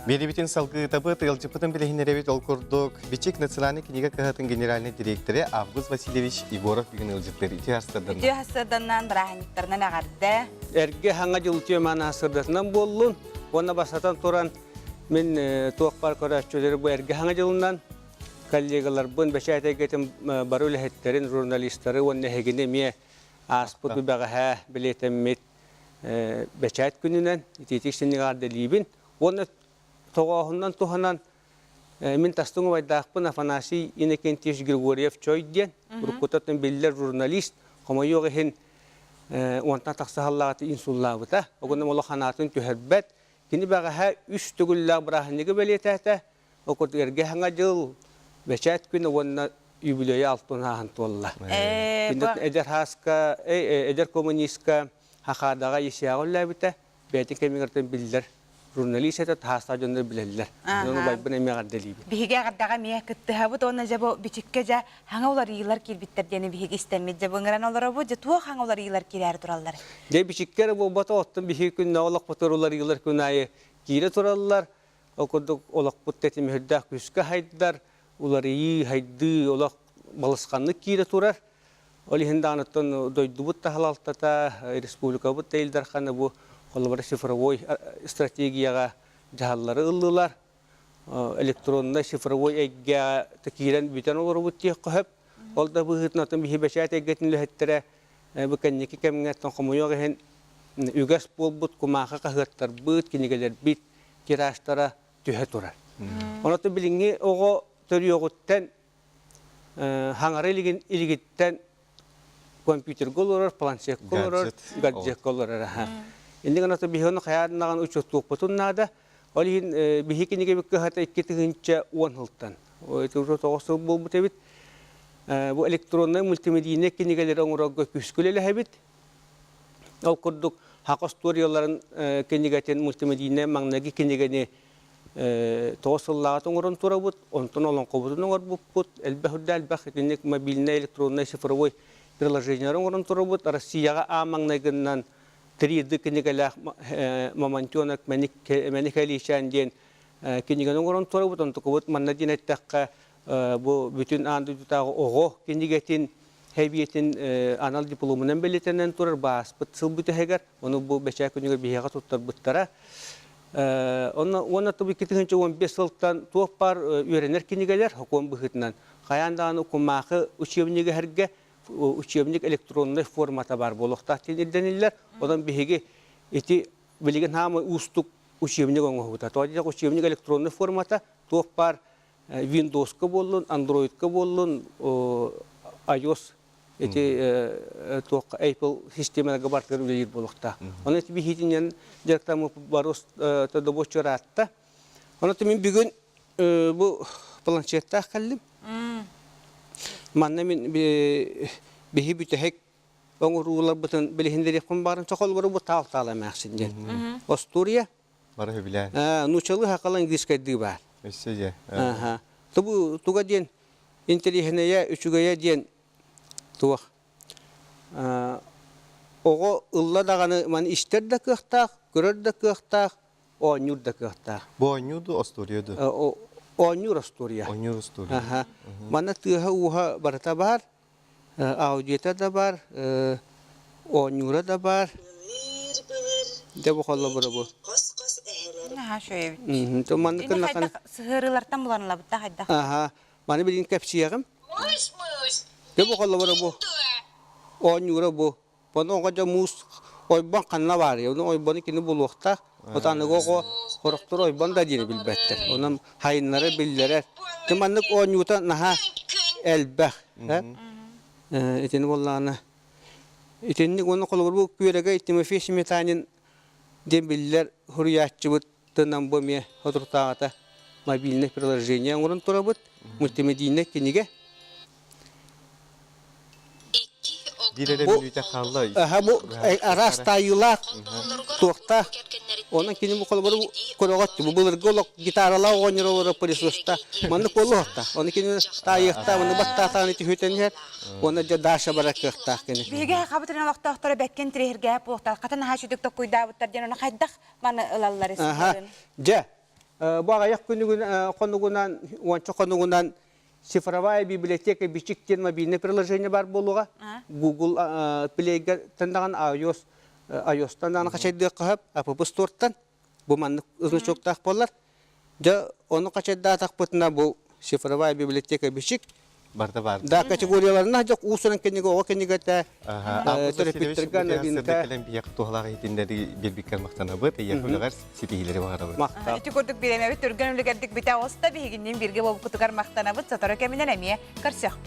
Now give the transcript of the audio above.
Биэриибитин салгыытабыт, ыалдьыппытын билиһиннэрэбит. Ол курдук, Бичик национальнай кинигэ кыһатын генеральнай дириэктэрэ Август Васильевич Егоров бүгүн ыалдьыттыыр. Үтүө сарсыарданнан. Үтүө сарсыарданнан бырааһынньыктарынан эҕэрдэ. Эргэ хаҥа дьыл үтүө мааны сырдатынан буоллун. Уонна бастатан туран, мин туох баар көрөөччүлэри бу эргэ хаҥа дьылынан коллегаларбын, бэчээт эйгэтин бары үлэһиттэрин, журналистары уонна эһигини эмиэ ааспыт бэҕэһээ бэлиэтэммит бэчээт күнүнэн итиитик синньигэ эҕэрдэлиибин уонна тоҕооһунан туһанан мин тастыҥ убайдаахпын Афанасий Иннокентьевич Григорьев Чой диэн уруккутаттан биллэр журналист хомойуох иһин уонтан тахса сыллааҕыта инсуллаабыта огонном олох санаатын түһэрбэт кини бэҕэһээ үс төгүллээх бырааһынньыгы бэлиэтээтэ Ол курдук эргэ Саҥа дьыл, бэчээт күнэ уонна юбилейа алтын ааһан туолла. Эдэр хааска, эдэр коммунистка Хахаадаҕа ЕСЯҕа үлэлээбитэ, бэйэтин кэмигэр биллэр журналист этэ, таһаастаах дьоннор билэллэр. Онон убайбын эмиэ эҕэрдэлиибин. Биһиги эҕэрдэҕэ эмиэ кыттыһабыт уонна дьэ бу бичиккэ дьэ хаҥа уларыйыылар киирбиттэр диэни биһиги истэммит дьэ бу ыҥыран олоробут дьэ туох хаҥа уларыйыылар киирээри тураллар? Дьэ бичиккэ эрэ буолбата, оттон биһиги күннээҕи олохпутугар уларыйыылар күн аайы киирэ тураллар. Ол курдук олохпут тэтимирдээх күүскэ хайдар, уларыйыы, хайдыы олох балысханнык киирэ турар. Ол иһин даҕаныттан дойдубут да салалтата, республикабыт да Ил Дархана бу холобура цифровой стратегияҕа дьаһаллары ыллылар. Электроннай цифровой эйгэҕэ киирэн бүтэн олоробут диэххэ сөп. Ол да быһыытынан атын биһи бэчээт эйгэтин үлэһиттэрэ бу кэнники кэмҥэ хомойуох иһин үгэс буолбут кумаахы хаһыаттарбыт, кинигэлэрбит тиражтара түһэ турар. Онон билиҥҥи оҕо төрүөҕүттэн хаҥара илигин илигиттэн компьютерга олорор, планшетка олорор, гаджетка олорор. Инник гына биһи ону хайааннаҕын учуоттуохпутун наада. Ол иһин биһи кинигэбит кыһата 2010 сылтан. Тоҕус сыл буолбут эбит. Бу электроннай мультимедийнай кинигэлэри оҥорорго күүскэ үлэлэһэбит. Ол курдук, Саха остуоруйаларын кинигэтин мультимедийнай маҥнайгы кинигэни тоҕус сыллааҕыта оҥорон турабыт, онтон олоҥхобутун оҥорбуппут, элбэх үрдэ элбэх итинник мобильнай, электроннай, цифровой приложениелары оҥорон турабыт. Россияҕа аан маҥнайгыннан 3D кинигэлээх Мамонтенок Мэник диэн кинигэни оҥорон турабыт. Онтукубут манна диэн эттэххэ, бу бүтүн аан дойдутааҕы оҕо кинигэтин Хэбиэтин анал дипломунан бэлиэтэнэн турар бааспыт сыл бүтэһигэр, ону бу бэчээт күнүгэр биһиэхэ туттарбыттара. Онно уонна тубу 2015 сылтан туох баар үөрэнэр кинигэлэр сокуон быһыытынан хайаан даҕаны кумаахы учебнига эһэргэ учебник электроннай формата баар буолуохтаах диэн ирдэниллэр. Онон биһиги ити билигин хаамай уустук учебник оҥоһубута. Тоҕо диэтэххэ учебник электроннай формата туох баар Windows-ка буоллун, Android-ка буоллун, iOS ити туох Apple системаларга барытыгар үлэлиир буолуохтаах. Онон ити биһиитинэн дьарыктаммыт барыс добуоччу ыраатта. Онон мин бүгүн бу планшеттаах кэллим. Манна мин биһи бүтэһик оҥорууларбытын билиһиннэриэхпин баарын чохолбору бу таал-таал эмээхсин диэн. Остуоруйа Бары сөбүлээн. Нуучалыы хакала английскайдыы баар. Өссө дьэ. Аха. Тубу туга диэн интэриэһинэйэ, үчүгэйэ диэн туох. Оҕо ылла даҕаны маны истэр да кыахтаах, көрөр да кыахтаах, оонньуур да кыахтаах. Бу оонньуу ду, остуоруйа ду? Оонньуур остуоруйа. Оонньуур остуоруйа. Аха. Манна тыаһа-ууһа барыта баар. Аудиота да баар, оонньуура да баар. Дьэ бу холобура бу. Наһаа үчүгэй эбит. Маннык Ини хайдах сыһыарыылартан буланылабытта хайдах? Аха. Маны билигин кэпсиэҕим. Дьэ бу холобура бу. Оонньуура бу. Ону оҕо дьэ муус ойбон ханна баарый? Ону ойбону кини булуохтаах. Вот аныгы оҕо сорохтор ойбон да диэни билбэттэр. Онон хайыннары биллэрэр. Ти маннык оонньуута наһаа элбэх. Итини буоллаҕына итинник уонна холобур бу Күөрэгэй Тимофей Сметанин диэн биллэр суруйааччыбыт тынан бу эмиэ соторутааҕыта мобильное приложение оҥорон турабыт. Мультимедийнай кинигэ. Биир эрэ мүнүүтэ хаалла. Аха бу араас таайыылаах, туохтаах. Онон кини бу холобуру көрөҕөт бу былыргы олох гитаралаах оҕонньор олорор пылесоста маннык буолуохтаах. Ону кини таайыахтаах, ону баттаатаҕына түһүтэн иһэр. Уонна дьэ Даша барар кыахтаах кини. Биһиги хабытын олохтоохторо бэккин тириһиргээп буолуохтаах. Хата наһаа сүдүк токкуйдаабыттар диэн ону хайдах маны ылаллар Аха. Дьэ. Бу аҕыйах күнүгүн хонугунан, уонча хонугунан цифровая библиотека Бичик диэн мобильный приложение бар буолуоҕа. Google Play-га даҕаны iOS iOS-тан даҕаны хачайдыахха сөп, App Store-тан бу маннык значоктаах буолар. Дьэ, ону хачайдаатахпытына бу цифровая библиотека Бичик Барда бар. Да, категорияларына дьок уус-уран кинигэ, оҕо кинигэтэ, төрөппүттэргэ новинка. Кэлэн биһиэхэ туһалаах иһитиннэри биэрбиккэр махтанабыт, эйиэхэ үлэҕэр ситиһиилэри баҕарабыт. Махтал. Ити курдук бириэмэбит түргэн үлүгэрдик бүтэ оҕуста, биһигинниин бииргэ буолбуккутугар махтанабыт, сотору кэминэн эмиэ көрсөхпүт.